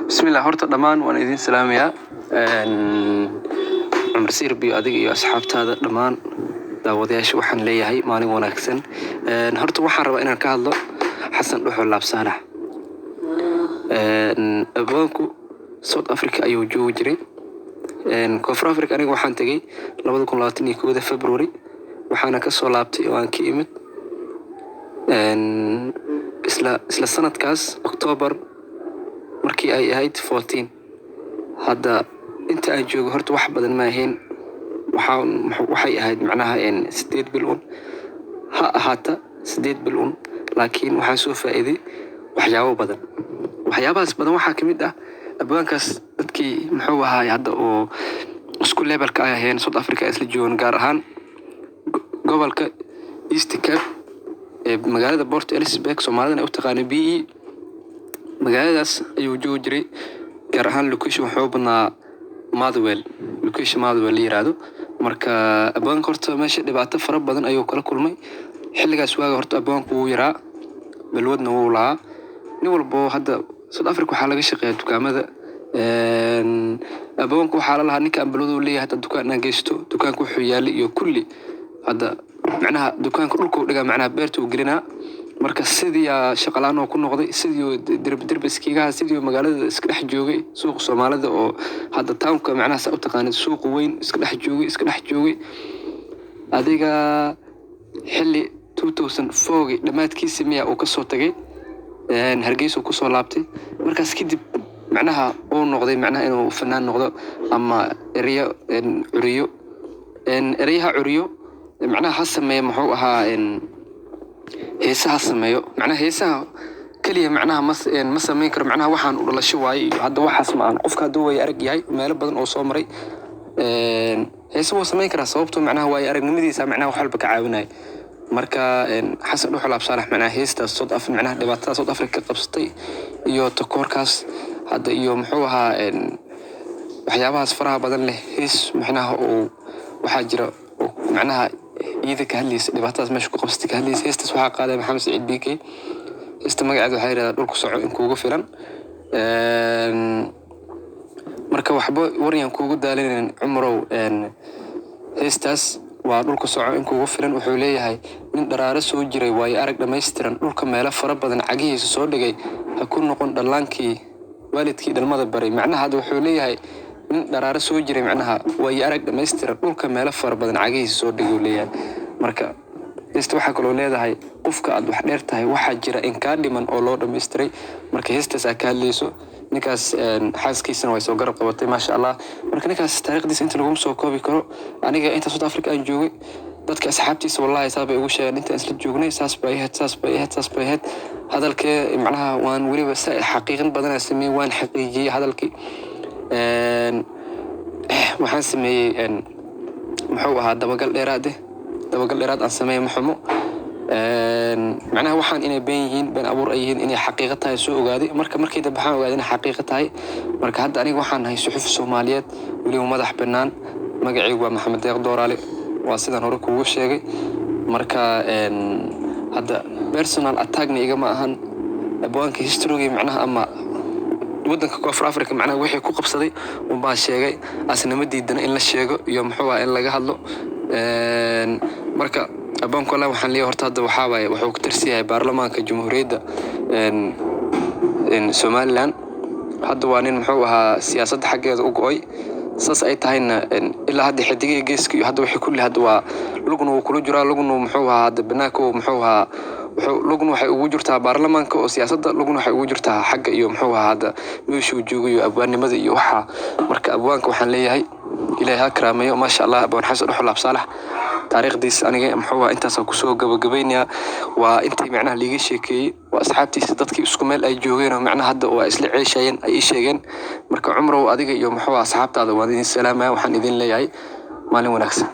Bismillah, horta dhammaan waan idin salaamayaa. Cumar Siirb iyo adiga iyo asxaabtaada dhammaan daawadayaasha waxaan leeyahay maalin wanaagsan. Horta waxaan rabaa inaan ka hadlo Xasan Dhuxul Laab Saalax. Abwaanku South Africa ayuu joogi jiray. Koonfur Africa aniga waxaan tegey 2021-da February, waxaana kasoo laabtay oo aan ka imid isla sanadkaas October markii ay ahayd 14. Hadda inta aan joogo horta wax badan ma ahayn, waxay ahayd macnaha 8 bil un ha ahaata, 8 bil un, laakiin waxaan soo faa'iiday waxyaabo badan. Waxyaabahaas badan waxaa kamid ah abwaankaas dadkii muxuu ahaay hadda oo isku levelka ay aheen South Africa ay isla joogan, gaar ahaan gobolka East Cape ee magaalada Port Elizabeth, Soomaalidana ay u taqaana PE. Magaaladaas ayuu joogi jiray, gaar ahaan location wuxuu badnaa Motherwell, location Motherwell la yiraahdo. Marka abwaanka horta meesha dhibaato fara badan ayuu kala kulmay xilligaas. Waaga horta abwaanku wuu yaraa, balwadna wuu lahaa. Nin walbo hadda South Africa waxaa laga shaqeeyaa dukaamada. Abwaanku waxaa la lahaa ninkaan balwad uu leeyahay, hadda dukaan aan geysto, dukaanka wuxuu yaalay iyo kulli hadda macnaha dukaanka dhulka uu dhigaa, macnaha beerta uu gelinaa. Marka sidii aa shaqalaan oo ku noqday, sidii derbi derbi iskigaha, sidii magaalada iska dhex joogay, suuqa Soomaalida oo hadda townka macnaha saa u taqaanid suuqa weyn iska dhex joogay, iska dhex joogay. Adiga xilli 2004 dhammaadkiisa miya uu kasoo tagay, Hargeysa uu kusoo laabtay. Markaas kadib macnaha uu noqday macnaha inuu fanaan noqdo ama ereyo curiyo, ereyaha curiyo, macnaha ha sameeyo, muxuu ahaa, heesaha sameeyo. Macnaha heesaha keliya macnaha ma samayn karo, macnaha waxaan u dhalasho waaye iyo hadda waxaas ma ahan. Qofka hadduu waayo arag yahay, meelo badan oo soo maray, heese wuu samayn karaa, sababtoo macnaha waayo aragnimadiisa macnaha wax walba ka caawinaya. Marka Xasan Dhuxul Laab Saalax macnaha heestaas South Africa, macnaha dhibaatada South Africa ka qabsatay iyo takoorkaas hadda iyo muxuu ahaa waxyaabahaas faraha badan leh, hees macnaha uu waxaa jira oo macnaha iyada ka hadlaysa, dhibaatadaas meesha ku qabsatay ka hadlaysa. Heestaas waxaa qaaday Maxamed Saciid BK. Heesta magaceeda waxaa yidhahdaa "Dhulku Soco in Kuugu Filan". Marka waxba waryaan kuugu daalinayn, Cumarow. Heestaas waa "Dhulka Soco in Kuugu Filan". Wuxuu leeyahay: "Nin dharaaro soo jiray, waayo arag dhammaystiran, dhulka meelo fara badan cagihiisa soo dhigay, ha ku noqon dhallaankii waalidkii dhalmada baray." Macnaha hadda wuxuu leeyahay nin dharaaro soo jiray, macnaha waayo arag dhammaystiran, dhulka meelo fara badan cagihiisa soo dhigay uu leeyahay. Marka heesta waxaa kaloo leedahay: "Qofka aad wax dheer tahay, waxaa jira in kaa dhiman oo loo dhammaystiray." Marka heestaas aa ka hadlayso ninkaas, xaaskiisana way soo garab qabatay, maasha Allah. Marka ninkaas taariikhdiisa inta laguma soo koobi karo. Aniga inta South Africa aan joogay, dadka asxaabtiisa wallahi saa bay ugu sheegeen intaan isla joognay, saas bay ahayd, saas bay ahayd, saas bay ahayd. Hadalkee macnaha waan weliba sa xaqiiqin badanaa sameeyey, waan xaqiijiyey hadalkii. Waxaan sameeyey muxuu ahaa dabagal dheeraad eh, dabagal dheeraad aan sameeyey. Ma xumo macnaha waxaan inay been yihiin, been abuur ay yihiin, inay xaqiiqo tahay soo ogaaday. Marka markii dambe waxaan ogaaday inay xaqiiqo tahay. Marka hadda aniga waxaan nahay suxufi Soomaaliyeed, weliba madax bannaan. Magacaygu waa Maxamed Deeq Dooraale, waa sidaan hore kuugu sheegay. Marka hadda personal attackna igama ahan. Abwaanka historygii macnaha ama waddanka Koonfur Africa macnaha wixii ku qabsaday unbaa sheegay, asna ma diidana in la sheego iyo muxuu ah in laga hadlo. Marka abwaanku wallahi waxaan leeyahay horta hadda waxaa waaye wuxuu ku tirsan yahay baarlamaanka Jamhuuriyadda Somaliland. Hadda waa nin muxuu ahaa siyaasadda xaggeeda u go'ay. Saas ay tahayna ilaa hadda xidigihii geeska iyo hadda wixii kulli hadda waa lugna wuu kula jiraa, lugna muxuu ahaa hadda banaanka muxuu ahaa wuxuu lugna waxay ugu jirtaa baarlamaanka oo siyaasadda, lugna waxay ugu jirtaa xagga iyo muxuu ahaa hadda meeshuu joogo iyo abwaannimada iyo waxaa. Marka abwaanka waxaan leeyahay Ilaahay ha karaameeyo, maasha Allah. Abwaan Xasan Dhuxul Laab Saalax taariikhdiisa aniga muxuu ahaa intaasaan kusoo gabagabaynayaa. Waa intii macnaha liiga sheekeeyey, waa asxaabtiisa, dadkii isku meel ay joogeen oo macnaha hadda waa isla ceeshayeen ay ii sheegeen. Marka Cumrow, adiga iyo muxuu ahaa asxaabtaada waan idin salaamaya, waxaan idin leeyahay maalin wanaagsan.